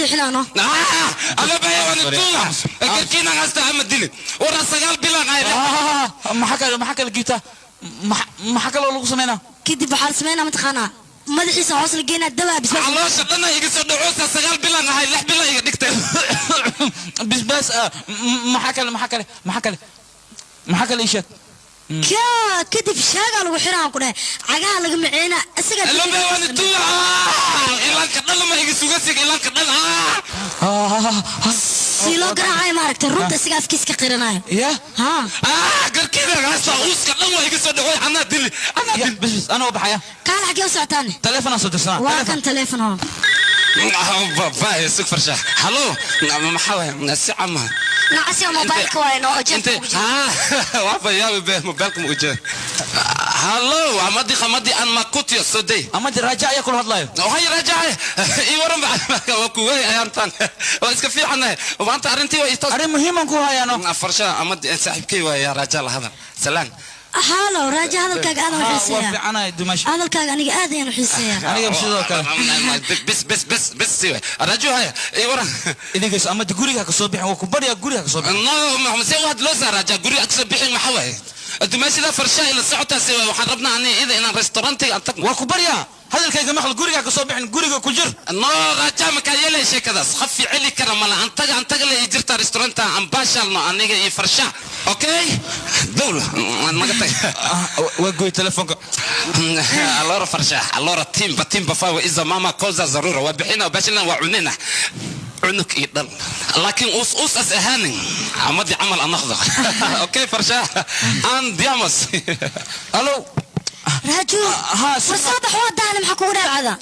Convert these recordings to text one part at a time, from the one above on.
Seexinaano. Alla baya, waan tuuga garkiina hasta ama dilin wara 9 bilan ay. Maxaa kale, maxaa kale, Giita? Maxaa kaloo lagu sameynaa? Kadib waxaa la sameynaa, mataqaanaa, madaxiisa hoos la geynaa, dawaa bisbaas. Caloosha dhana iga soo dhacoosa, 9 bilan ahay, 6 bilan iga dhigtay. Bisbaas. Maxaa kale, maxaa kale, maxaa kale, maxaa kale? Ii sheeg. Ka kadib shaagaa lagu xiraan ku dhahay, cagaha laga maceynaa isagaa. Alla baya, waan tuuga, ilaanka dhan ma iga sugasig, ilaanka dhan. Si loo garaacayo, maaragtay, runta isaga afkiis ka qiranayo. Ya. Ha. Garkiina hasta uuska dhan waa iga soo dhacoy, anaa dili, anaa Ya dili. Bas bas, anoo baxaya. Kaal, xaggee u socotaane? Taleefonaan soo dirsanaa. Waa kan taleefon hoo. Baay, sug farshax. Halo, maxaa waay si cama? Nacasiga mobaylka waay noo jeebka ugu jira. Waa yaabi be, mobaylka ma ujeeda. Halo, amadi khamadi an makutio soday. Amadi, Raaja ayaa kula hadlayo. Waxay raajaay ii waran ba, waa kuway ayaantan, waa iska fiicanahay maanta, arrintii waa itoos. Arrin muhiiman ku hayaano. Farsha, amadi saaxiibkay waa yaa raaja la hadal salaan. Halo Raaja, hadalkaaga aad aan u waa xiiseeyaa. Fiicanahay, dumash. Hadalkaaga aniga aad ayaan u xiiseeyaa. Aniga sidoo kale. Bis bis bis bis, si waay raajo, haya ii waran. Idinkays, amadi, guriga ka soo bixin, waa ku baryaa, guriga ka soo bixin. No, maxamed, see waxaad loo saa raaja guriga ka soo bixin? Maxaa waaye, dumaashida farsha ila socotaa, si waay waxaan rabnaa ani ida inaan restaurantiga aan tagno. Waa ku baryaa, hadalkayga maqal, guriga ka soo bixin, guriga ku jir. No raaja, makaa yeelay sheekadaas, khafi celi kara mala, antaga antaga la ii jirta restauranta aan baashalno aniga iyo farsha. Okay, dawla naga tag. Waa goy telefoonka. Allora farsha, allora timba timba fawa iza mama koza zarura, waa bixina, baashilna, waa cunina, cunug iyo dhal, laakiin us us as ahaanin amadi camal an noqdo. Okay farsha, andiamos. Alo. Raaju. Ha. War soo bax, waa daahne, maxaa kugu dhaacada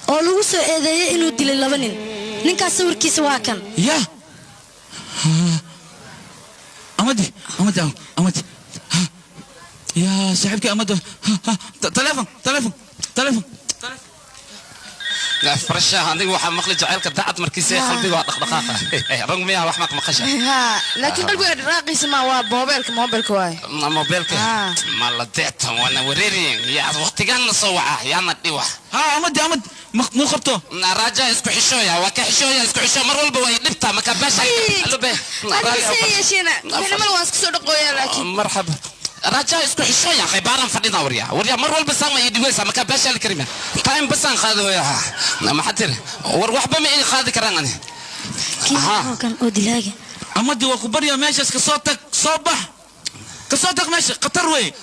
oo lagu soo eedeeyey inuu dilay laba nin? Ninkaas sawirkiisa waa kan. Ya amadi, amadi, amadi, ya saaxiibkii amadi. Telefoon, telefoon, telefoon. Farsha, aniga waxaa maqli jacaylka dacad markiisa qalbiga waa dhaqdhaqaaqa, rag miyaa wax maq maqasha? Ha, laakiin qalbiga dhaqaaqiisa ma waa moobeelka, moobeelka waay. Mobeelka ma la deeta, waana wareeriyen yaa waqtigan la soo waca yaana dhiwa. Ha amadi, amadi, muu qabto? Raaja, isku xishooya, waa ka xishooya, isku xishoo, mar walba way dhibtaa marka beesha. Adiga yeesheena mixnamal waan iska soo dhaqooyaa laakiin. Marxaba raja, isku xishooya, khaybaran fadhina, warya warya, mar walba saan ma ii dhiwaysa marka beesha la karima time basaan qaadooya. Maxaa tiri? War waxba ma ii qaadi karaan ani. Kii kan oo dilaaga. Amadi, waa ku baryaa, meeshaas ka soo tag, soo bax, ka soo tag meesha, khatar wey.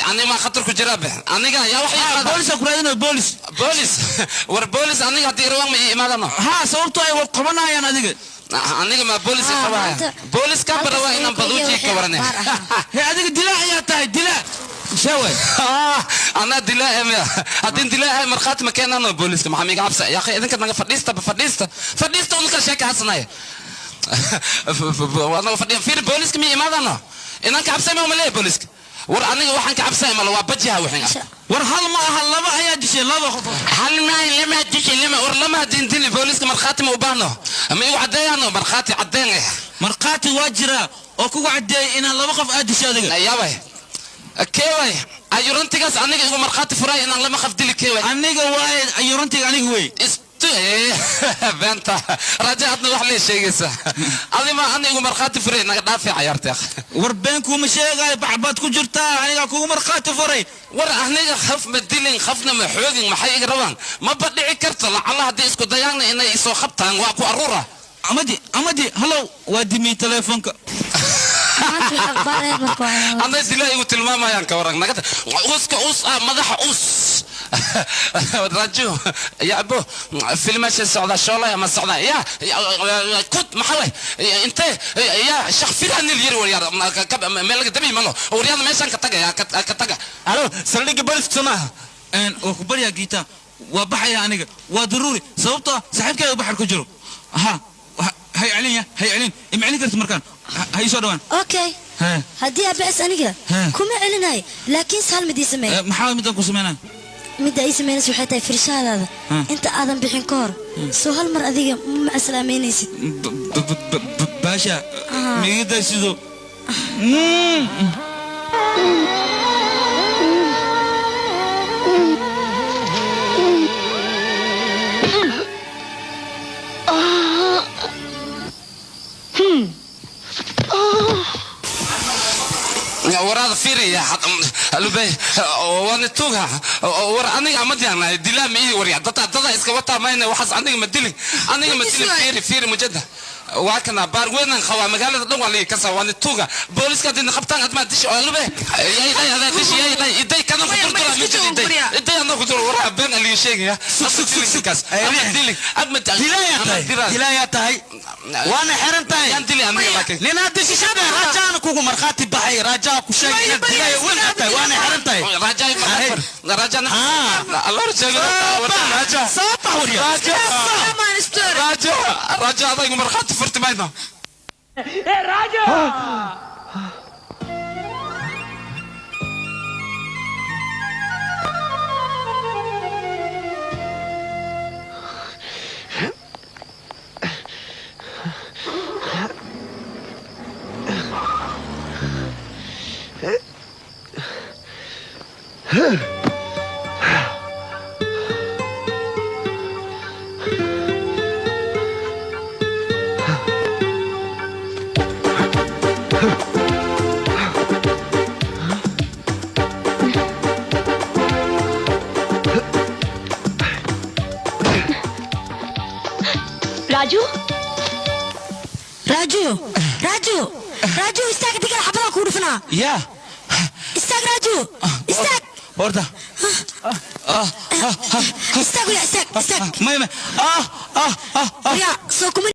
Ani ma khatar ku jira be aniga yaa wax ii qaada? Boolis ku raadinayo, boolis. Boolis? War boolis aniga haddii rawaan ma ii imaadano? Ha, sababtoo ay waa qabanayaan adiga. Aniga ma boolis i qabaya? Boolis ka bara waa inaan baduuji ka warane. He, adiga dilaa ayaa tahay, dilaa shaway. Anaa dilaa emiya? Haddii dilaa markhaati ma keenano booliska, maxaa miiga cabsa? Yaa akhi, idinka naga fadhiista, fadhiista, fadhiista, unka sheeka hasanaya anaga fadhiya. Fiir, booliska mi imaadano inaan ka cabsay ma umaleeya booliska? War aniga waxaan ka cabsay mala, waa bajiha wixin. War hal ma aha, laba ayaa dishay, laba qof. Hal ma lama dishay, lama, war lama hadin dili, booliska markhaati ma u baahno, ma igu caddeeyano markhaati caddeen eh? Markhaati waa jiraa oo kugu caddeeyay inaan laba qof aad dishay adiga. Yaabay, keeway ayurantigaas aniga igu markhaati furay inaan lama qof dili? Keeway? Aniga waaye ayurantiga, aniga wey. Beenta raja, adna wax lee sheegaysa, adima ana igu markhaati furay, naga dhaafi cayaarteeq. War been kuuma sheegaayo, baxbaad ku jirtaa, anigaa kugu markhaati furay. War aniga khaf ma dilin, khafna ma xoogin, maxay iga rabaan? Maba dhici karto, lacala haddii isku dayaanna inay isoo qabtaan waa ku aruura. Amadi, amadi, hallow, waa dimiyey telefoonka. Anay dilaa igu tilmaamayaan, ka waran naga uska us ah madaxa us. Rajo ya abo, filmasha socda shoolay ama socda ya kut, maxaa way intee ya shakfiraan yiri? War meel laga dabi malo, waryaada meeshaan ka taga, ka taga. Alo, saldhigga booliska soo maaha? Waa ku baryaa Giita, waa baxaya aniga, waa daruuri, sababtoo saaxiibkayga baxar ku jiro. Ha, hay celin, ya hay celin, ima celin karti markaan ha ii soo dhawaan. Okay, haddii aabbacis aniga kuma celinayo, laakiin hal mid ii sameey. Maxaa midaan ku sameynaya? Midda ii sameynaysa waxay tahay, firshadaada inta aadan bixin ka hor soo hal mar adiga ma macasalaameynaysid? Baasha migida sido. Waraada fiiriya lubey waana tuuga war aniga ama diyaanahay dilaa ma ii warya dada iska wataa mayna waxaas aniga ma dilin aniga ma dilin fiiri fiiri mujada waa kana baar weynan qabaa magaalada dhan waa lii kasa waana tuuga booliska hadii qabtaan admaa dishi oo lube yay adaa dishi yay iday kana ku durdura mujada iday iday anoo ku dur waraa been alii sheegaya sug ama dilin ama dilaayaa tahay waana xiran tahay yaan dili aniga laakiin ninaad dishishada raajaana kugu markhaati baxay raajaa ku sheegay inaad dilaaya weyn aad tahay waana xiran tahay raajaa Allah sheegay raajaa soo bax warya raajaa raajaa adaygu markhaati furti mayna ee raajaa Raju Raju Raju Raju istaag diga xabada ku dhufna ya istaag Raju istaag orda istaag ya istaag istaag may ya soo kuma